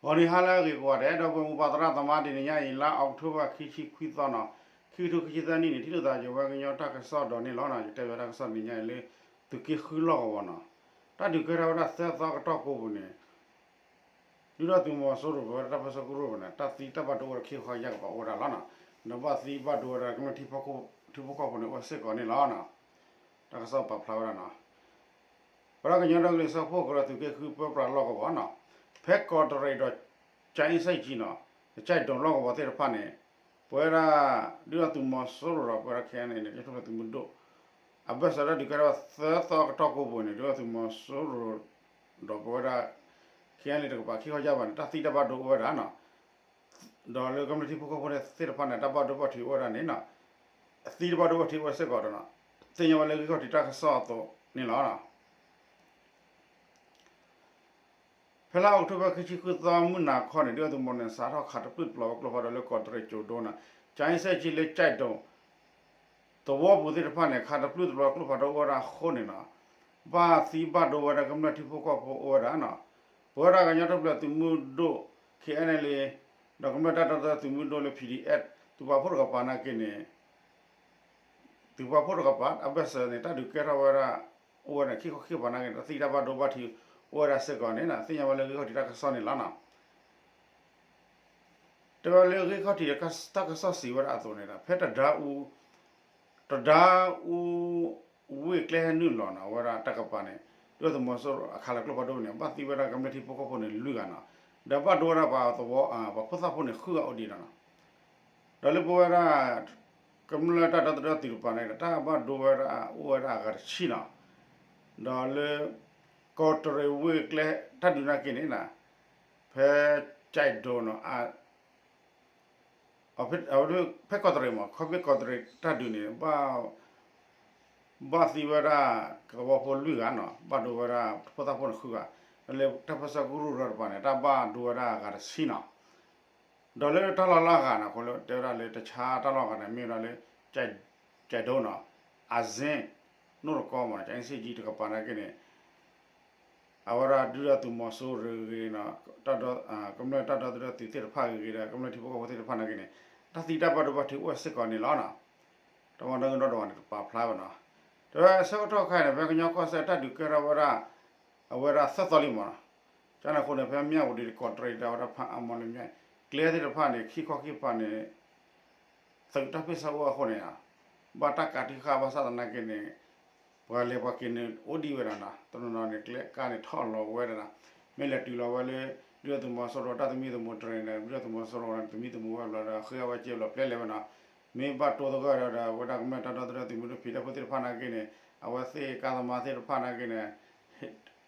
ဂီၤနံၤဟါလၢအဂ့ၤကိးဂၤဒဲး ဒီပုၢ်ဝဲၢ်မုၢ်ပၢ်သရၣ်သမါ တနံၤညါအံၤ လါအီးကထိဘၢၣ် ခံဆံခွံသီနီၤ, ခံကထိခံဆံသၢနံၣ်န့ၣ် ထံၣ်လိာ်သးယဝဲကညီတၢ်ကစီၣ်ဒီးန့ၣ်လီၤ. ယတဲဝဲတၢ်ကစီၣ်တနံၤညါအံၤလၢ သုးက့ဃုလီၢ်ကဝီၤနီၤ, တၢ်ဒုးကဲထီၣ်ဝဲဒၣ်သၢသီအကတီၢ်ကိးပူၤန့ၣ် ဒုၣ်ဒါသုးမီၤစိရိၤ ပဝဲဒၣ်တၢ်ပၢဆှၢကရူၢ်ပူၤန့ၣ် တၢ်သံတၢ်ဘၣ်ဒိအိၣ်ဝဲဒၣ်ခံခီယၢ်ကပၤအိၣ်ဝဲဒၣ်လီၤနီၤ, ဒီးဘၣ်သံဘၣ်ဒိဝဲဒၣ်ကမျၢၢ်ထံဖိကီၢ်ဖိန့ၣ် အိၣ်စ့ၢ်ကီးန့ၣ်လီၤ. တၢ်ကစီၣ်ပာ်ဖျါဝဲဒၣ်နီၤ ပဝဲဒၣ်ကညီဒီကလုာ်စၢဖှိၣ်ကရၢ သုးက့ဃုပၢပြးလီၢ်ကဝီၤနီၤ, ဖဲကီးတရံးဒီး ကၠဲအ့စဲၣ်ကၠံနီၤ, ကၠဲဒိၣ်လီၢ်ကဝီၤသ့ၣ်တဖၣ်န့ၣ် ပဝဲဒၣ် ဒုၣ်ဒါသုးမီၤစိရိၤဒီးပဝဲဒၣ် ခဲအံၤန့ၣ် ကညီထူၣ်ဖျဲးသုးမုၢ်ဒိၣ် အဘၢၣ်စၢၤတၢ်ဒုးကဲထီၣ်ဝဲသၢသီအကတီၢ်ကိးပူၤန့ၣ် ဒုၣ်ဒါသုးမီၤစိရိၤ ဒီးပဝဲဒၣ် ခဲအံၤန့ၣ် တကပၤခံခီယၢ်ဘးန့ၣ် တၢ်သံတၢ်ဘၣ်ဒိအိၣ်ဝဲဒၣ်နီၤ, ဒီးလၢကမျၢၢ်ထံဖိကီၢ်ဖိသ့ၣ်တဖၣ်န့ၣ် တၢ်ဘၣ်ဒိဘၣ်ထံးအိၣ်ဝဲဒၣ်န့ၣ်နီၤ, သံတဘၣ်ဒိဘၣ်ထံးအိၣ်စ့ၢ်ကီးဒီးနီၤ, သ့ၣ်ညါဝဲလၢဂံၢ်ခီၣ်ထံးတၢ်ကစီၣ်အသိးန့ၣ်လီၤ. ဖဲလါအီးကထိဘၢၣ်ခံဆံဃုသီမုၢ်နၤခီန့ၣ် ဒုၣ်ဒါသုးမီၤစိရိၤန့ၣ် စးထီၣ်ခးတပျုၢ်တပျီၤဝဲကျိဖးဒိၣ်လၢကီးတရံးကၠိဒိနီၤ, ကၠဲအ့စဲၣ်ကၠံလၢကၠဲဒိၣ် သဝီပူၤသ့ၣ်တဖၣ်န့ၣ် ခးတပျုၢ်တပျီၤကျိဖးဒိၣ်အိၣ်ဝဲဒၣ်အဃိန့ၣ်နီၤ, ဘၣ်သံဘၣ်ဒိဝဲဒၣ်ကမျၢၢ်ထံဖိကီၢ်ဖိအိၣ်ဝဲဒၣ်နီၤ, ပဝဲဒၣ်ကညီထူၣ်ဖျဲးသုးမုၢ်ဒိၣ် ခဲအံၤန့ၣ်လံ, ဒီးကမျၢၢ်တၢ်ဒီသဒၢသုးမုၢ်ဒိၣ်လၢ PDF သုးပာ်ဖှိၣ်တကပၤနာ်က့န့ၣ် သုးပာ်ဖှိၣ်တကပၤ အဘၢၣ်စၢၤန့ၣ် တၢ်ဒုးကဲထီၣ်ဝဲဒၣ် အိၣ်ဝဲဒၣ်ခံခီခံကပၤနာ်က့န့ၣ် တၢ်သံတၢ်ဘၣ်ဒိဘၣ်ထံးအိၣ်ဝဲဒၣ်စ့ၢ်ကီးန့ၣ် သ့ၣ်ညါဝဲလၢဂံၢ်ခီၣ်ထံးတၢ်ကစီၣ်န့ၣ်လီၤနီၤ. တဲဝဲလၢဂံၢ်ခီၣ်ထံးတၢ်ကစီၣ်စံးဝဲဒၣ်အသိးန့ၣ် ဖဲတဒါအူ တဒါအူ ဝ့ၢ်ကျဲဟဲနုာ်လီၤနီၤ အဝဲဒၣ်တၢ်ကပၤန့ၣ် ဒုၣ်ဒါသုးမီၤစိရိၤအခးလီၤကျိဖးဒိၣ်န့ၣ် ဘၣ်သံဝဲဒၣ်ကမျၢၢ်ထံဖိကီၢ်ဖိန့ၣ် လွံၢ်ဂၤနီၤ, ဒီးဘၣ်ဒိဝဲဒၣ်ပှၤသဝီ ပှၤဖိသၣ်ဖိန့ၣ် ဃုဂၤအိၣ်ဒံးနီၤ. ဒီးလၢပဝဲဒၣ် ကမျၢၢ်တၢ်ဒီသဒၢသုးတကပၤန့ၣ် တၢ်ဘၣ်ဒိဝဲဒၣ်အိၣ်ဝဲဒၣ်အဂၤတဆံနီၤ, ဒီးလၢ ကီးတရံးဝ့ၢ်ကျဲတၢ်ဒုးနာ်က့န့ၣ် ဖဲကၠဲးဒိၣ်နီၤ ဖဲကီးတရံးမး ခီဖျိကီးတရံးတၢ်ဒုးန့ၣ် ဘၣ်သံဝဲဒၣ်သဝီဖိလွံၢ်ဂၤနီၤ, ဘၣ်ဒိဝဲဒၣ်ဖိသၣ်ဖိန့ၣ်ဃုဂၤ, ဒီးလၢတၢ်ပၢဆှၢကရူၢ်တကပၤန့ၣ် တၢ်ဘၣ်ဒိဝဲဒၣ်အဂၤတဆံနီၤ. ဒီးလၢတၢ်လီၢ်လၢအဂၤန့ၣ် အဃိလၢတဲဝဲဒၣ်လၢတၢ်ဆါတၢ်လီၢ်ဂၤန့ၣ် မ့ၢ်ဝဲဒၣ်လၢ ကၠဲးဒိၣ်နီၤ အစ့ နိၣ်တကီမး ကၠဲးစ့ၣ်ကၠံတကပၤနာ်က့န့ၣ် အဝဲဒၣ်ဒုၣ်ဒါသုးမီၤစိရိၤဂ့ၤနီၤ ကမျၢၢ်တၢ်ဒီသဒၢသုးသ့ၣ်တဖၣ်ဂ့ၤဂ့ၤဒီး ကမျၢၢ်ထံဖိကီၢ်ဖိသ့ၣ်တဖၣ်နာ်က့န့ၣ် တၢ်သံတၢ်ဘၣ်ဒိဘၣ်ထံးအိၣ်စ့ၢ်ကီးန့ၣ်လီၤနီၤ. တၢ်မၤဒီကဒီးတဝၤန့ၣ် တပာ်ဖျါဘၣ်နီၤ. တဲဝဲဆၢကတီၢ်ခါအံၤန့ၣ် ဖဲကညီကီၢ်စဲၣ်တၢ်ဒုးကဲထီၣ်ဝဲဒၣ် အဝဲဒၣ်သၢသီလံမးနီၤ. ကန့ၣ်အဃိန့ၣ် ဖဲမၠၣ်ဝတံၤ ကီးတရံး ဒီးဝဲဒၣ်ဖၣ်အါမီလၢမၠၣ် ကျဲသ့ၣ်တဖၣ်န့ၣ် ခံခီခံကပၤန့ၣ် သုးတၢ်ဖ့ၣ်ဆၢအိၣ်အဃိန့ၣ် ဘၣ်တၢ်ကးတံၢ်ဃာ်ဘၣ်ဆၣ်သနာ်က့န့ၣ် ပှၤလဲၤပှၤက့ၤန့ၣ် အိၣ်ဒံးဝဲဒၣ်နီၤ. တနီၤနီၤန့ၣ် ကျဲကါန့ၣ်ထီၣ်လီၤဝဲဒၣ်နီၤ. မ့ၢ်လဲၤတုၤလီၤဝဲလၢ ဒုၣ်ဒါသုးမီၤစိရိၤတၢ်သမံသမိးတြဲၤန့ၣ် ဒုၣ်ဒါသုးမီၤစိရိၤန့ၣ် သမံသမိးဝဲဘျီဒီး ဃ့အဝဲကဲဘျီပျဲလဲၤဝဲနီၤ. မ့ၢ်ဘၣ်တိသဂၢၢ်ဒီး အဝဲဒၣ်ကမျၢၢ်တၢ်ဒီသဒၢသုးမုၢ်ဒိၣ် ဖံးတၢ်ဖိသ့ၣ်တဖၣ်နာ်က့န့ၣ် အဝဲသ့ၣ်ကါသမါသ့ၣ်တဖၣ်နာ်က့န့ၣ်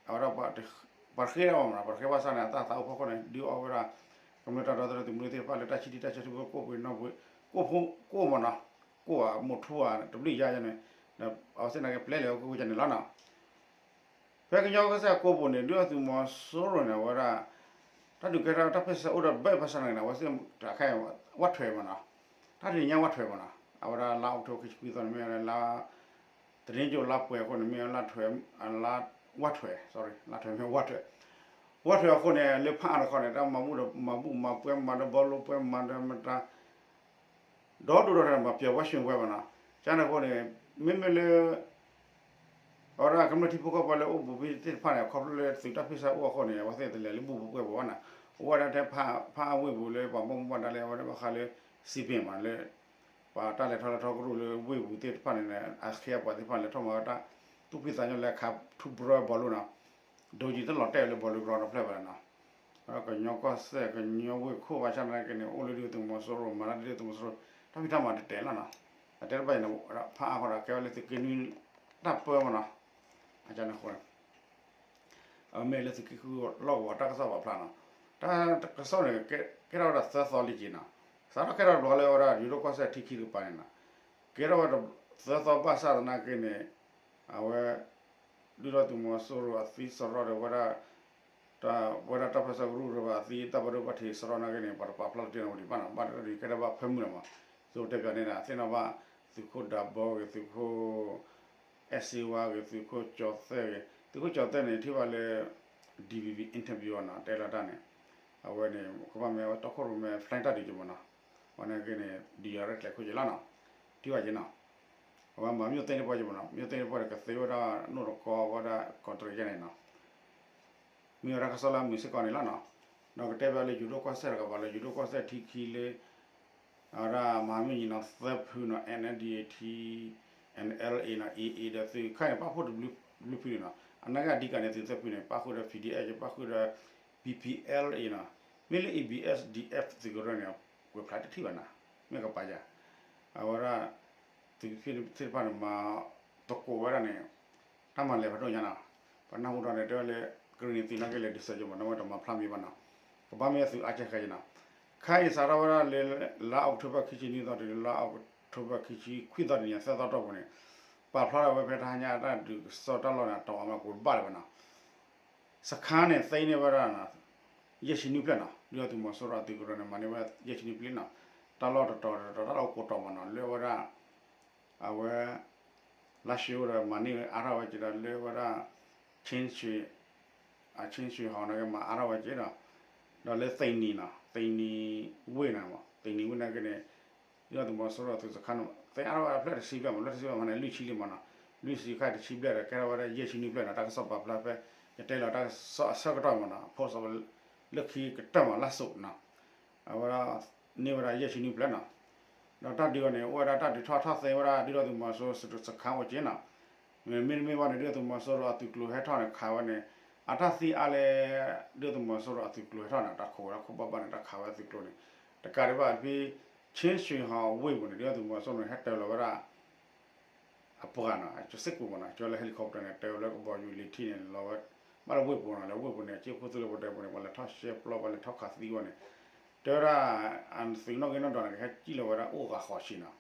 အဝဲဒၣ် ပှၤတဃ့ဒၣ်အီၤမးနီၤ, ပှၤတဃ့ဘၣ်ဆၣ်န့ၣ် အတၢ်သးအိၣ်ဖီခိၣ်န့ၣ် ဒုးအီၣ်ဝဲဒၣ် ကမျၢၢ်တၢ်ဒီသဒၢသုးမုၢ်ဒိၣ်သ့ၣ်တဖၣ်လၢတၢ်ဆံးထံတၢ်ဆၢထံဖိကိၣ်ပှ့ၤနီၣ်ပှ့ၤ ကိၣ်ဖိကိၣ်မးနီၤ, ကိၣ်ဧါ မိၢ်ထူဧါ တဘျုးယါယါန့ၣ် ဒီးအဝဲသ့ၣ်နာ်က့ပျဲလဲၤဝဲကိၣ်ကန့ၣ်လီၤနီၤ. ဖဲကညီကီၢ်စဲၣ်ကိးပူၤန့ၣ် ဒုၣ်ဒါသုးမီၤစိရိၤန့ၣ် အဝဲဒၣ် တၢ်ဒုးကဲထီၣ်တၢ်ဖ့ၣ်ဆၢအိၣ်ဒီးဘၣ်ဘၣ်ဆၣ်သနာ်က့န့ၣ် အဝဲသ့ၣ်တခါအံၤ ဝၣ်ထွဲးမးနီၤ, တၢ်တနံၤညါဝၣ်ထွဲးမးနီၤ, အဝဲဒၣ်လါအီးကထိခံဆံခွံသီန့ၣ် မ့ၢ်ဝဲဒၣ်လါ သန့ကၠိလါပှဲၤအဃိန့ၣ် မ့ၢ်ဝဲလါထွဲး လါ ဝၣ်ထွဲး sorry လါထွဲးမ့ၢ်ဝၣ်ထွဲး, ဝၣ်ထွဲးအဃိန့ၣ် လၢဖၣ်အါတခီန့ၣ် တၢ်မၤဘူၣ်ဒီးမၤဘူၣ်မၤပှဲၤမၤဒီးဘီလိပှဲၤမၤဒီးမတၤ ဒီဒိၣ်ဒီထၢန့ၣ် မၤပျီၤဝဲၡ့ဝဲဘၣ်နီၤ, ကန့ၣ်အဃိန့ၣ် မ့မ့ၢ်လၢ အဝဲဒၣ်ကမျၢၢ်ထံဖိကီၢ်ဖိလၢအိၣ်ဘူးဘံသ့ၣ်တဖၣ်န့ၣ် ခီဖျိလၢသုးတၢ်ဖ့ၣ်ဆၢအိၣ်အဃိန့ၣ် အဝဲသ့ၣ်တလဲၤလၢဘူၣ်ပှဲၤပှဲၤဘၣ်နီၤ, အိၣ်ဝဲဒၣ်ထဲဖၣ်အါဝ့ၢ်ပူၤလၢပှၤဘၣ်မူဘၣ်ဒါလၢအဝဲဒၣ်ဘၣ်ဃးလၢ စံးပ့ၤမးလၢ ပှၤတၢ်လဲၤထီၣ်လဲၤထီကရူၢ်လၢဝ့ၢ်ပူၤသ့ၣ်တဖၣ်န့ၣ် အခ့အပှၤသ့ၣ်တဖၣ်လဲၤထီၣ်မၤဝဲတၢ် သူၣ်ဖှံသးညီလၢခးထူၣ်ပရၢဘီလိနီၤ, ဒိကံၤတလီၤတဲာ်လၢဘီလိကရီတဖျၢၣ်ဘၣ်နီၤ, ကညီကီၢ်စဲၣ် ကညီဝ့ၢ်ခိၣ်ဘၣ်ဆၣ်သနာ်က့န့ၣ် အိၣ်လၢဒုၣ်ဒါသုးမီၤစိရိၤ မၤတၢ်ဒုၣ်ဒါသုးမီၤစိရိၤ တၢ်ဖံးတၢ်မၤတတဲာ်လီၤနီၤ, အတဲတဘၣ်အံၤန့ၣ် ဖၣ်အါဃီဒီးကဲဝဲလၢသုးက့နွံ တၢ်ပၢမးနီၤ, အန့ၣ်အဃိ အမ့ၢ်လၢသုးက့ဃုလီၢ်ကဝီၤတၢ်ကစီၣ်ပာ်ဖျါနီၤ, တၢ်ကစီၣ်န့ၣ် ကဲထီၣ်ဝဲဒၣ်သၢသီလံက့ၤနီၤ, စးထီၣ်ကဲထီၣ်တဘျီလၢဝဲဒၣ် ယိၤဒိၣ်ကီၢ်စဲၣ်ထံခံတကပၤန့ၣ်နီၤ, ကဲထီၣ်ဝဲသၢသီဘၣ်ဆၣ်သနာ်က့န့ၣ် အဝဲ ဒုၣ်ဒါသုးမီၤစိရိၤအသံစရီဒီးဝဲဒၣ် ဝဲဒၣ်တၢ်ပၢဆှၢကရူၢ်ရၢဘၣ်အသံ တၢ်ဘၣ်ဒိဘၣ်ထံးစရီနာ်က့န့ၣ် ပှၤတပာ်ဖျါတ့ၢ်နီတမံၤဘၣ်နီၤ, ဘၣ်တၢ်ဒုးကဲထီၣ်ဘၣ်ဖၢမုၢ်လီၤမး, သုးတဲပၠးန့ၣ် သ့ၣ်နီၣ်ဘၣ် သုးခိၣ်ဒးဘီဂ့ၤ သုးခိၣ် အဲၣ်စ့ဝါဂ့ၤ သုးခိၣ်ကၠီၤသဲၣ်ဂ့ၤ သုးခိၣ်ကၠီၤသဲၣ်န့ၣ် ထံၣ်ဘၣ်လၢ DVB interview နီၤ တဲလီၤတၢ်န့ၣ် အဝဲန့ၣ် ကဘၣ်မ့ၢ်အဝဲတီခိၣ်ရိၣ်မဲ flank တၢ်ဒုးက့ၤမ့ၢ်နီၤ, အဝဲန့ၣ်က့န့ၣ် ဒုးယၤရဲၣ်ကျဲၤခိၣ်က့ၤလီၤနီၤ, ထံၣ်ဘၣ်က့ၤနီၤ, အဝဲမၤ မြို့သိမ်း တပီၢ်က့ၤမ့ၢ်နီၤ, မြို့သိမ်း တပီၢ်န့ၣ် ကသ့ဝဲဒၣ် နိၣ်တကီဝဲဒၣ် ကီးတရံးယဲန့ၣ်နီၤ, မ့ၢ်ဝဲဒၣ်တၢ်ကစီၣ်လၢအမုာ်စ့ၢ်ကီးန့ၣ်လီၤနီၤ, ဒီးကတဲဘၣ်လၢယိၤဒိၣ်ကီၢ်စဲၣ်တကပၤလၢယိၤဒိၣ်ကီၢ်စဲၣ်ထံခံလၢ အဝဲဒၣ်မဟာမိတ်ညီနောင် သၢဖုနီၤ, NLD-A ထံ NLA နီၤ, AA ဒီးသုးခါန့ၣ် ပၣ်ဃုာ်တဘျုးဖုန့ၣ်နီၤ, အနာ်က့အဓိကန့ၣ် သုးသၢဖုန့ၣ် ပၣ်ဃုာ်ဒီး PDF ပၣ်ဃုာ်ဒီး BPLA နီၤ, မ့ၢ်လၢ ABSDF သုးကရၢန့ၣ် ဝဲဖျါတထံၣ်ဘၣ်နီၤ, မ့ၢ်ကပာ်ယၤ, အဝဲဒၣ် သုးသ့ၣ်တဖၣ်န့ၣ် မၤသကိးဝဲဒၣ်န့ၣ် တၢ်မၤလဲၤဖးဒိၣ်ညါနီၤ, ပနၢ်ဟူဒီးန့ၣ် တဲဝဲလၢ ကရံၣ်နံၤသုးနာ်က့လဲၤဒုးစၢၤက့ၤမ့ၢ်နီၤ, ဝဲတမၤဖျါမံၤဘၣ်နီၤ, ကဘၣ်မ့ၢ်သုးအါကဲဃဲက့ၤနီၤ, ခါအံၤစးထီၣ်ဝဲဒၣ်လၢ လါအီးကထိဘၢၣ်ခံဆံနွံသီတုၤလၢ လါအီးကထိဘၢၣ်ခံဆံခွံသီတုၤန့ၣ် သၢသီတီၢ်ပူၤန့ၣ် ပာ်ဖျါထီၣ်ဝဲဖဲတဟါညါတၢ်ဒုးကစီၣ်တၢ်လီၢ်န့ၣ် တအီၤမးကိးတဘၣ်လၢၤဘၣ်နီၤ စခါန့ၣ် သ့န့ၢ်ဝဲဒၣ် ယဲၢ်ဆံနွံဖျၢၣ်နီၤ, ဒုၣ်ဒါသုးမီၤစိရိၤအသုးကရၢန့ၣ် မၤန့ၢ်ဝဲယဲၢ်ဆံနွံဖျၢၣ်နီၤ, တၢ်လီၢ်တတီၤတတီၤ တၢ်လီၢ်အိၣ်ကိးတီၤမးနီၤ, လၢဝဲဒၣ် အဝဲ လါၡိဝဲဒီးမၤန့ၢ်အါထီၣ်ဝဲက့ၤဒီးလၢဝဲဒၣ် ခ့ၣ်ဆ့ၣ် အခ့ၣ်ဆ့ၣ်ဟီၣ်နာ်က့မၤအါထီၣ်ဝဲက့ၤဒီး ဒီးလၢသ့ၣ်နံၤနီၤ, သ့ၣ်နံၤဝ့ၢ်နီၤ, သ့ၣ်နံၤဝ့ၢ်နာ်က့န့ၣ် ဒုၣ်ဒါသုးမီၤစိရိၤအသုးစခါန့ၣ် သ့အါထီၣ်ဝဲဖျၢၣ်တဆံဘျဲၣ်မး, ဖျၢၣ်တဆံဘျဲၣ်မးန့ၣ် လွံၢ်ဆံလံမးနီၤ, လွံၢ်ဆံခါတဆံဘျဲၣ်ဒီး ကဲထီၣ်ဝဲဒၣ်ယဲၢ်ဆံနွံဖျၢၣ်နီၤ, တၢ်ကစီၣ်ပာ်ဖျါဖဲ ယတဲလီၤတၢ်ကစီၣ်အဆၢကတီၢ်မးနီၤ, အ post လၢခံကတၢၢ်မး လါစိၤနီၤ, အဝဲဒၣ် န့ၢ်ဝဲဒၣ်ယဲၢ်ဆံနွံဖျၢၣ်နီၤ, ဒီးတၢ်ဒုးအီၤန့ၣ် အိၣ်ဝဲဒၣ်တၢ်ဒုးထီၣ်ထီၣ်သ့ဝဲဒၣ် ဒုၣ်ဒါသုးမီၤစိရိၤစခါအိၣ်က့ၤနီၤ, မ့တမ့ၢ်ဘၣ်န့ၣ် ဒုၣ်ဒါသုးမီၤစိရိၤအသုးကျိၤဟဲထီၣ်န့ၣ် ခးဝဲန့ၣ် အတၢ်သံအါလဲၣ်, ဒုၣ်ဒါသုးမီၤစိရိၤအသုးကျိၤဟဲထီၣ်န့ၣ် တၢ်ခိးဝဲဒၣ်ခိၣ်ဘၣ်ဘၣ်န့ၣ် တၢ်ခးဝဲအသုးကျိၤန့ၣ်, တကးဒံးဘၣ်ဖဲ ခ့ၣ်ဆ့ၣ်ဟီၣ်ဝ့ၢ်ပူၤန့ၣ် ဒုၣ်ဒါသုးမီၤစိရိၤန့ၣ် ဟဲတၢၤလီၤဝဲဒၣ် အပှၤနီၤ, အစ့ၢ်ကီးမးနီၤ, ကၠီလၢ helicopter န့ၣ် တၢၤလၢကဘီယူၤလံၤထံန့ၣ် လီၤဝဲ ဘၣ်လၢဝ့ၢ်ပူၤနီၤ, လၢဝ့ၢ်ပူၤန့ၣ် အစ့ၢ်ခိၣ်သူလၢပတဲပူၤန့ၣ် ပှၤလဲၤထီၣ်ရှဲပျီ ပှၤလဲၤထီၣ်ခးသံဝဲန့ၣ်, တဲဝဲဒၣ် အသုးနီၣ်ဂံၢ်နီၣ်ဒွးန့ၣ် ကဟဲစံၣ်လီၤဝဲဒၣ်အိၣ်ဂၤဃိးဆံနီၤ,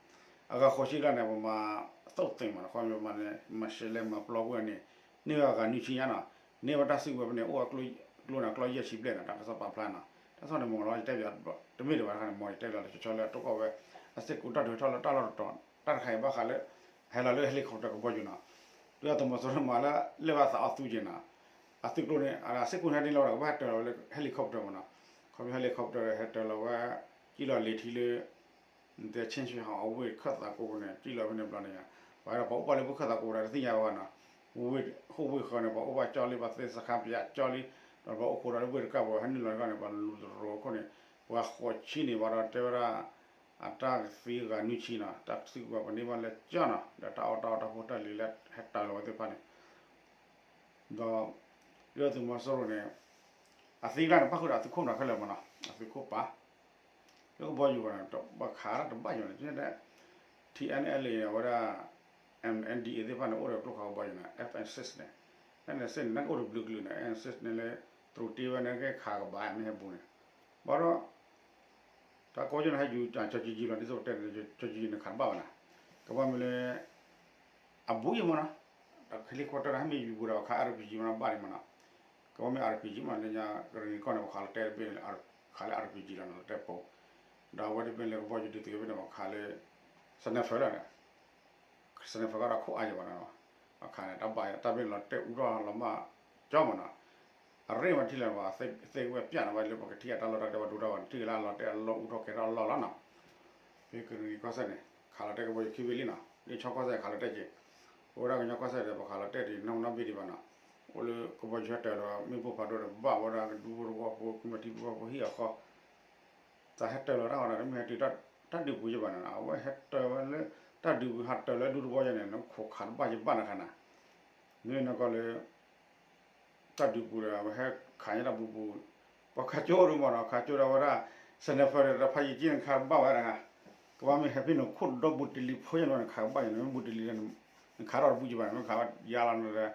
အဂၤဃိးဆံကျါန့ၣ် ပမၤသိၣ်သ့ၣ်မးနီၤ, ခီမ့ၢ်မၤန့ၣ် မၤရှဲလဲၣ်မၤပျီကွံာ်န့ၣ် န့ၢ်ဝဲအဂၤနွံဆံညါနီၤ, န့ၢ်ဝဲတၢ်စုကဝဲၤဖဲန့ၣ် အိၣ်အကျိန့ၣ် အကျီယဲၢ်ဆံဘျဲၣ်နီၤ, တၢ်ကစီၣ်ပာ်ဖျါနီၤ, တၢ်ကစီၣ်န့ၣ် မ့ၢ်လီၤ ယတဲပၠး တမ့ၢ်ဒံးဘၣ်တခါန့ၣ် မ့ၢ်ယတဲလီၤလၢကၠီလၢအတိၢ်ကီၢ်ဝဲ အစ့ၢ်ကီးတၢ်ဒုးဟဲထီၣ်လၢတၢ်လီၢ်တတီၤ တၢ်တခါအံၤဘၣ်ဃးလၢ ဟဲလီၤလၢ helicopter ကဘီယူၤနီၤ, ဒုၣ်ဒါသုးမီၤစိရိၤမးလၢ လၢဘၣ်သးအီၣ်သူက့ၤနီၤ, အသုးကျိၤန့ၣ် အစ့ၢ်ကီးန့ၣ်ဟဲဒ်လီၤဝဲဒၣ် ကဘၣ်ဟဲတၢၤလီၤလၢ helicopter မးနီၤ, ခီဖျိ helicopter ဟဲတၢၤလီၤဝဲ စံၣ်လီၤလံၤထံလၢ နတဲ ခ့ၣ်ဆ့ၣ်ဟီၣ်ဝ့ၢ်ခၢၣ်သးကိးပူၤန့ၣ် စံၣ်လီၤဖဲန့ၣ်ဘျီန့ၣ်ယါ, ပှၤဒီးပှၤအိၣ်ဘၣ်လၢဖုခၢၣ်သးကိးပူၤဒီးတသ့ၣ်ညါဘၣ်နီၤ, ဝ့ၢ်ဃိၣ်ဝ့ၢ်ဃၢၤန့ၣ် ပှၤအိၣ်ဘၣ်ကၠီလံ ပှၤသ့စခါပယးကၠီလံ, ဒီးပှၤအိၣ်ခိးဒီးလၢဝ့ၢ်တကၢ်ပူၤ ဟဲနုာ်လီၤတခီန့ၣ် ပှၤလူၤတရိးခိၣ်န့ၣ် ပှၤဃိးဆံန့ၣ်ဘၣ်ဒီးတဲဝဲဒၣ် အတၢ်ကသံဂၤနွံဆံနီၤ, တၢ်စုကဝဲၤပန့ၢ်ဘၣ်လၢကၠီနီၤ, ဒီးတၢ်အီၣ်တၢ်အီတၢ်ဖိတၢ်လံၤလၢဟဲတၢၤလီၤဝဲသ့ၣ်တဖၣ်န့ၣ် ဒီး ဒုၣ်ဒါသုးမီၤစိရိၤန့ၣ် အသံကျါန့ၣ် ပၣ်ဃုာ်ဒီးအသုးခိၣ်နၤခဲလၢာ်မးနီၤ, အသုးခိၣ်ပာ် လၢကဘီယူၤပူၤန့ၣ် ဘၣ်ခးတၢ်တဘၣ်ယိၤန့ၣ် TNLA န့ၣ် အဝဲဒၣ် MNDAA သ့ၣ်တဖၣ်န့ၣ် အိၣ်ဒီးကျိခးကဘီယူၤန့ၣ် F N six န့ၣ်, F N six န့ၣ် နကအိၣ်တဘျုးကလုာ်န့ၣ် F N six န့ၣ်လၢ တရူးတ့ဝဲန့ၣ် ကဲခးကဘၣ်မ့ၢ်ဟဲဘူးန့ၣ်, ဘၣ်ဒီး တၢ်ကိးယိၤန့ၣ် ဟဲယူၤ ကၠီကၠံကၠံလီၤ ဒ်သိးပတဲန့ၣ် ကၠီကၠံကၠံန့ၣ် ခးတဘၣ်ဘၣ်နီၤ, ကဘၣ်မ့ၢ်လၢ အဘူးယံၤမးနီၤ, ဒီး helicopter ဟဲမ့ၢ်ယူၤဘူးဒီး ပှၤခး RPG မးနီၤ ဘၣ်ဒံးမးနီၤ, ကဘၣ်မ့ၢ် RPG မး လၢညါ ကရံၣ်နံၤကီၢ်န့ၣ် ပှၤခးလီၤတဲာ်တဘ့ၣ်န့ၣ် ခးလၢ RPG လီၤနီၤ လီၤတဲာ်ပိ, ဒီးအဝဲတဘ့ၣ်လၢကဘီယူၤဒုးသုးဖဲန့ၣ် ပှၤခးလၢ sniper လီၤ, sniper ကဒီးခိၣ်အါယံၤဘၣ်နီၤ, အခါန့ၣ် တၢ်ဘၣ် တၢ်ဘ့ၣ်လီၤတဲာ်အူထီၣ်လီၤမၢ်ကၠီမးနီၤ, အရ့မးထံၣ်လၢၤဘၣ် သ့ၣ်ဝဲပျၢ်န့ၣ်ဘၣ်လၢပကထံၣ်အတၢ်လီၢ်တၢ်ကျဲဘၣ်ဒိတၢ်ဘၣ်န့ၣ် ထံၣ်က့ၤလၢအလီၤတဲာ်အလီၢ်အူထီၣ်ကဲထီၣ်အလီၢ်လီၤနီၤ, ဖဲကရံၣ်နံၤကီၢ်စဲၣ်န့ၣ် ခးလီၤတဲာ်ကဘီယူၤခံဘ့ၣ်လံနီၤ, လၢဆီကီၢ်စဲၣ်ခးလီၤတဲာ်က့ၤ, အိၣ်ဝဲဒၣ်ကညီကီၢ်စဲၣ်ဒီး ပှၤခးလီၤတဲာ်ဒံးနီၢ်နီၢ်ဘ့ၣ်ဒံးဘၣ်နီၤ, အိၣ်လၢကဘီယူၤဟဲတၢၤလီၤ မ့ၣ်ပိၢ်ဖးဒိၣ်ဒီး ဘၣ်ဝဲဒၣ်ကဒူဖိသဝီဖိ ကမျၢၢ်ထံဖိကီၢ်ဖိဟံၣ်အဃီ တၢ်ဟဲတၢၤလီၤတၢ်အီၤဒီး တမ့ၢ်ဟဲတုၤတၢ်ဒုးပူၤယဲၢ်ဘၣ်န့ၣ် အဝဲဟဲတၢၤဝဲလၢ တၢ်ဒုးပူၤဟးတၢၤလၢဒူသဝီယဲၢ်န့ၣ် နခိးခးတဘၣ်ယဲၢ်ဘၣ်နခါနၤ, မ့ၢ်နကီၢ်လၢ တၢ်ဒုးပူၤဒီး အဝဲဟဲခးညါတၢ်ပူၤပူၤ, ပှၤခးကၠိဒိၣ်မးနီၤ ခးကၠိဒီးဝဲဒၣ် sniper ဒီးတၢ်ဖးယံာ်က့န့ၣ် နခးတဘၣ်ဝဲနခါ, ကဘၣ်မ့ၢ်ဟဲဖဲနခိၣ်ဒီဘူးတလံၤဖိယဲၢ်န့ၣ် နခးကဘၣ်ယဲၢ်န့ၣ် မ့ၢ်ဘူးတလံၤဒီး နခးထီၣ်တဘူးယဲၢ်ဘၣ်န့ၣ် မ့ၢ်ခးဝဲယါလီၤန့ၣ်ဒီး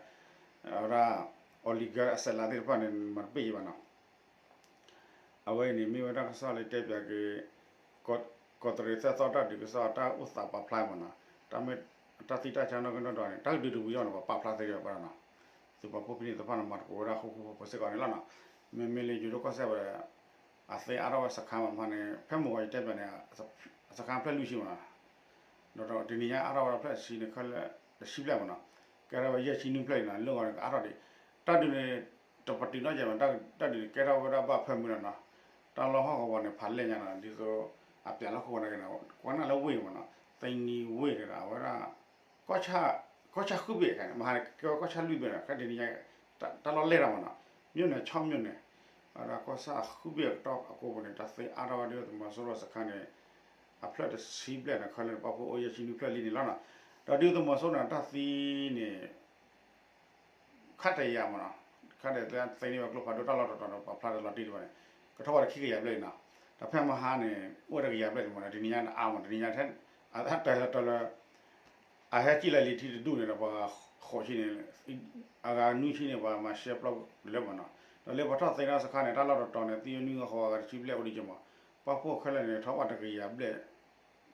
အဝဲဒၣ် အီလံၤကၢအစဲးလးသ့ၣ်တဖၣ်န့ၣ် မၤတပ့ၢ်ယဲၢ်ဘၣ်နီၤ အဝဲအံၤန့ၣ် မ့ၢ်ဝဲတၢ်ကစီၣ်လၢတဲပၠးက့ၤ ကီးတရံးသၢသီတၢ်ဒုးကစီၣ် တၢ်အိၣ်သးပာ်ဖျါမးနီၤ, တၢ်မ့ၢ်တၢ်သံတၢ်ဆါနီၣ်ဂံၢ်နီၣ်ဒွးန့ၣ် တၢ်ကဒုးတဝံၤအီၤန့ၣ် ပှၤပာ်ဖျါသ့ဒံးဘၣ်နီၤ, သုးပာ်ဖှိၣ်ဖဲန့ၣ်သ့ၣ်တဖၣ်န့ၣ် မၤသကိးဝဲဒၣ်ဃူဃူဖိးဖိးစ့ၢ်ကီးန့ၣ်လီၤနီၤ, မ့မ့ၢ်လၢယိၤဒိၣ်ကီၢ်စဲၣ်ဝဲ အသ့အါထီၣ်ဝဲစခါမးဖဲန့ၣ် ဖဲမုၢ်ဂီၤယတဲပၠးန့ၣ် စခါဖျၢၣ်လွံၢ်ဆံမးနီၤ, ဒီးတနံၤညါအါထီၣ်ဝဲဒၣ်ဖျၢၣ်တဆံန့ၣ် ခဲလၢာ်တဆံဖျၢၣ်မးနီၤ, ကဲထီၣ်ဝဲယဲၢ်ဆံနွံဖျၢၣ်အံၤနီၤ လၢဂီၤန့ၣ် ကအါထီၣ်ဒံး, တၢ်ဒုးန့ၣ် တပတုာ်နီတစဲးဘၣ်, တၢ်ဒုးန့ၣ် ကဲထီၣ်ဝဲဒၣ်ဘၣ်ဖၢမုၢ်လီၤနီၤ, တၢ်လီၢ်ဟီၣ်ကဝီၤန့ၣ် ဖးလဲၢ်ညါနီၤ ဒ်သိး အပျးလီၢ်ဃိန့ၣ် ကွၢ်နၢ်လၢဝ့ၢ်မးနီၤ သ့နံၤဝ့ၢ်န့ၣ်ဒီး အဝဲဒၣ် ကီၢ်ဆၣ်ဃုဘ့ၣ်ခါန့ၣ် မဟါန့ၣ်ကဲဝဲကီၢ်ဆၣ်လွံၢ်ဘ့ၣ်နီၤ ခဲဒ်န့ၣ် တၢ်လီၢ်လဲၢ်တၢ်မးနီၤ မြို့နယ် ခြောက်မြို့နယ် အဝဲဒၣ်ကီၢ်ဆၣ်ဃုဘ့ၣ်အကတီၢ်အကိးပူၤန့ၣ် တၢ်သ့အါထီၣ်ဝဲဒ်သုးမီၤစိရိၤစခါန့ၣ် အဖျၢၣ်တဆံဘျဲၣ်န့ၣ် ခဲလၢာ်န့ၣ် ပာ်ဖှိၣ်အိၣ်ယဲၢ်ဆံနွံဖျၢၣ်လံန့ၣ်လီၤနီၤ ဒီးဒ်သုးမီၤစိရိၤန့ၣ် တၢ်သံန့ၣ် ခါတယာ်မးနီၤ ခါတသ့န့ၢ်ဝဲကျိဖးဒိၣ်တၢ်လီၢ်တတီၤန့ၣ် ပာ်ဖျါတလီၤတံၢ်ဒံးဘၣ်န့ၣ် ကထီၣ်ဝဲဒၣ်ခံကယၤဘျဲၣ်န့ၣ်နီၤ ဒီးဖဲမဟါန့ၣ် အိၣ်ဝဲတကယၤဘျဲၣ်န့ၣ်မးနီၤ တနံၤညါန့ၣ်အါမး တနံၤညါထဲ အတၢ်တၢ်လၢ အဟဲကံၣ်လၢလံၤထံတဒူၣ်န့ၣ်ဒီး ပှၤဃိးဆံန့ၣ် အဂၤနွံဆံန့ၣ် ပှၤမၤရှဲပျီလၢမးနီၤ ဒီးလၢပှၤထီၣ်သ့တၢ်စခါန့ၣ် တၢ်လီၢ်တတီၤန့ၣ် သံဝဲနွံဂၤဃိးဂၤတဆံဘျဲၣ်အိၣ်ဒံးက့မး ပာ်ဖှိၣ်ခဲလၢာ်န့ၣ် ထီၣ်ဘၣ်တကယၤဘျဲၣ်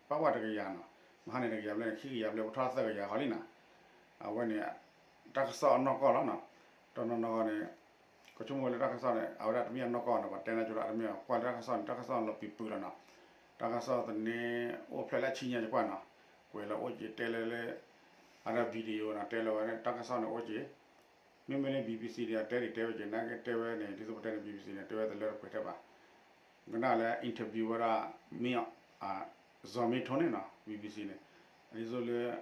ပာ်ဘၣ်တကယၤနီၤ မဟါန့ၣ်တကယၤဘျဲၣ်န့ၣ် ခံကယၤဘျဲၣ် ပထီၣ်သၢကယၤဃီလံနီၤ အဝဲန့ၣ် တၢ်ကစီၣ်အနီၢ်ကီၢ်လီၤနီၤ တနီၤနီၤန့ၣ် ကဆိကမိၣ်လၢတၢ်ကစီၣ်န့ၣ် အဝဲဒၣ်တမ့ၢ်အနီၢ်ကီၢ်နီၤ ပှၤတဲန့ၣ်ကၠိဒီးတမ့ၢ် ကွၢ်လၢတၢ်ကစီၣ်န့ၣ် တၢ်ကစီၣ်လီၤပံာ်ပူၤလီၤနီၤ တၢ်ကစီၣ်သန့ အိၣ်ဖျဲၣ်လၢဆံညါယကွၢ်နီၤ ကွဲးလီၤအိၣ်က့ၤတဲလၢလၢ အဒၣ် video နီၤ တဲလၢဝဲတၢ်ကစီၣ်န့ၣ်အိၣ်က့ၤ မ့မ့ၢ်လၢ BBC န့ၣ် အတဲဒံးတဲဝဲက့ၤ နာ်က့တဲဝဲန့ၣ် ဒ်သိးပတဲန့ၣ် BBC န့ၣ် တဲဝဲတလၢတပှဲၤထဲဘၣ် ကနၣ်လၢ interview ဝဲဒၣ် မ့ၢ် ဇော်မင်းထွန်းန့ၣ်နီၤ BBC န့ၣ် ဒ်သိးလၢ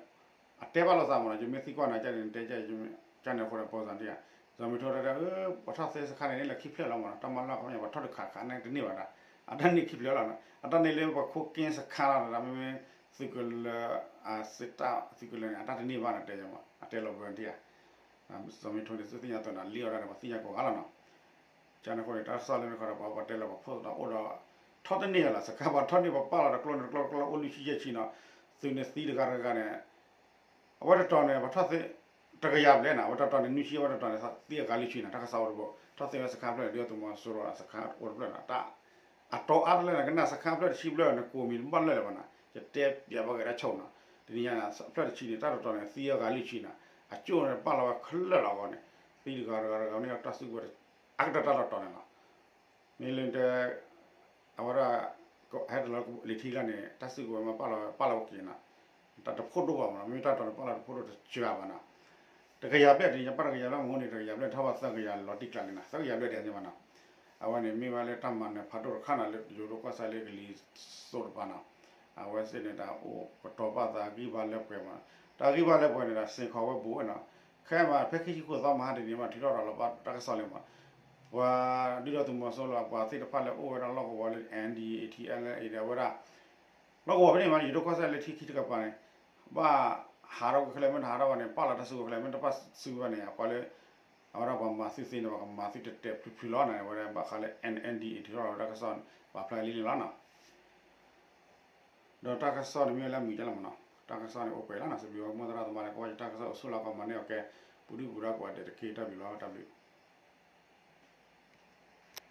အတဲဘၣ်လိာ်သးမးနီၤ ယမ့ၢ်သံကွၢ်နၤကန့ၣ် တဲကန့ၣ်အဃိန့ၣ် ပီစၣ်တံၢ်ဧါ ဇော်မင်းထွန်းတဲဒၣ် ပှၤထီၣ်သ့စခါန့ၣ်န့ၣ် လၢခံဖျၢၣ်လီၤမးနီၤ တၢ်မၤလီၢ်ခီပညီ ပှၤထီၣ်တခါခါန့ၣ်တန့ၢ်ဘၣ်ဒၣ် အတၢ်န့ၢ်ခံဖျၢၣ်လီၤနီၤ အတၢ်န့ၢ်လၢပှၤခိၣ်က့စခါလီၤ မ့မ့ၢ်သုးကလၢၤ အစ့တၢ်သုးကလၢၤန့ၣ် အတၢ်တန့ၢ်ဘၣ်နီၤ တဲယမး အတဲလီၤပှဲၤတံၢ်ဧါ ဇော်မင်းထွန်းန့ၣ် သုသ့ၣ်ညါအသိးန့ၣ် လံၣ်အီၤဒၣ်န့ၣ် ပှၤသ့ၣ်ညါကိးဂၤလီၤနီၤ ကန့ၣ်အဃိန့ၣ် တၢ်ကစီၣ်လၢန့ၣ်ခီဒီး ပှၤပှၤတဲလီၤပှၤဖိသးအိၣ်ဒီး ထီၣ်တန့ၢ်လီၤ စခါပှၤထီၣ်န့ၢ်ပှၤပာ်လီၤတကျိန့ၣ်တကျိတကျိအိၣ်လွံၢ်ဆံယဲၢ်ဆံနီၤ သုးန့ၣ်သံတဂၤတဂၤန့ၣ် အဝဲတတီၤန့ၣ် ပှၤထီၣ်သ့ တကယၤဘျဲၣ်နီၤ အဝဲတတီၤန့ၣ် နွံဆံ အဝဲတတီၤန့ၣ် သံအဂၤလွံၢ်ဆံနီၤ တၢ်ကစီၣ်အိၣ်တဘိ ထီၣ်သ့ဝဲစခါဖျၢၣ်န့ၣ် ဒ်သုးမီၤစိရိၤအစခါအိၣ်တဖျၢၣ်နီၤ တၢ် အတီၤအါတလၢန့ၣ် ကနၣ်စခါဖျၢၣ်တဆံဖျၢၣ်န့ၣ် ကိးမံၤတဘၣ်လၢာ်လၢၤဘၣ်နီၤ ယတဲပျးဘၣ်က့ၤတၢ်ဆိနီၤ တနံၤညါန့ၣ် ဖျၢၣ်တဆံန့ၣ် တၢ်တတီၤန့ၣ် သံအဂၤလွံၢ်ဆံနီၤ အကၠိၣ်န့ၣ်ပာ်လီၤဝဲခဲလၢာ်လီၤအဂီၢ်န့ၣ် သံတဂၤတဂၤတဂၤန့ၣ် တၢ်စုကဝဲၤ အကတၢၢ်တၢ်လီၤတီၤန့ၣ်လီၤ မ့ၢ်လၢတ အဝဲဒၣ် ဟဲတလီၤလံၤထံကျါန့ၣ် တၢ်စုကဝဲၤမ့ၢ်ပာ်လီၤ ပာ်လီၤဝဲက့ၤနီၤ တၢ်တဖိဒိၣ်ဘၣ်မးနီၤ မ့မ့ၢ်တၢ်တီၤန့ၣ် ပာ်လီၤတဖိဒိၣ်တစှၤဘၣ်နီၤ တကယၤဘျဲၣ်တနံၤညါ ပာ်တကယၤဘျဲၣ်မ့ၢ်န့ၣ် တကယၤဘျဲၣ်ထီၣ်ဘၣ်သၢကယၤလီၤတံၢ်ကျါန့ၣ်နီၤ သၢကယၤဘျဲၣ်ဒ်န့ၣ်ဘၣ်နီၤ အဝဲန့ၣ်မ့ၢ်ဝဲလၢတၢ်မၤနၢၤဖးဒိၣ်တခါနီၤ လၢယိၤဒိၣ်ကီၢ်စဲၣ်လၢကလံၤစိးတပၤနီၤ အဝဲသ့ၣ်န့ၣ် တၢ်အိၣ်ကတီၤဘၣ်သးဂံၢ်ဘါလၢပှဲၤမး တၢ်ဂံၢ်ဘါလၢပှဲၤန့ၣ်ဒီး စ့ၢ်ကီးဝဲဘူးဝဲနီၤ ခဲမးဖဲခံဆံဃိးသီမဟါတနံၤမး ထုးထီၣ်ဒီးလီၤဘၣ်တၢ်ကစီၣ်လံမး ပှၤဒုၣ်ဒါသုးမီၤစိရိၤအပှၤသ့ၣ်တဖၣ်လၢအိၣ်ဝဲဒၣ်လီၢ်ကဝီၤလၢ NDAA TNLA ဒီးအဝဲဒၣ် လီၢ်ကဝီၤဖဲန့ၣ်မး ယိၤဒိၣ်ကီၢ်စဲၣ်လၢထံခံတကပၤန့ၣ် ဘၣ်ဟးထီၣ်ကွံာ်ခဲလၢာ် မ့ၢ်တဟးထီၣ်ဘၣ်န့ၣ် ပာ်လီၤတၢ်စုကဝဲၤခဲလၢာ် မ့ၢ်တပာ်စုဘၣ်န့ၣ် အကွၢ်လၢ အဝဲဒၣ်ပှၤမၤသုသ့န့ၣ် ပှၤကမၤသုတတဲာ်ဖျုးဖျုးလီၤန့ၣ် အဝဲဒၣ်ဘၣ်ဃးလၢ NDAA ထုးထီၣ်လီၤဝဲတၢ်ကစီၣ်န့ၣ် ပာ်ဖျါလံန့ၣ်လီၤနီၤ ဒီးတၢ်ကစီၣ်န့ၣ်မ့ၢ်လၢအမုာ်ဒ်လဲၣ်မးနီၤ တၢ်ကစီၣ်န့ၣ်အိၣ်ပှဲၤလီၤနီၤ စံးဘျုးဝဲမိၢ်သရၣ်သမါလၢကဝီၤယတၢ်ကစီၣ်အိၣ်ဆူၣ်လီၤကီးမၤန့ၢ်အီၤကဲ ပူၤဒုၣ်ပူၤဒါကိးဂၤဒဲးတက့ၢ် တၢ်ဘျုးလီၤ တၢ်ဘျုး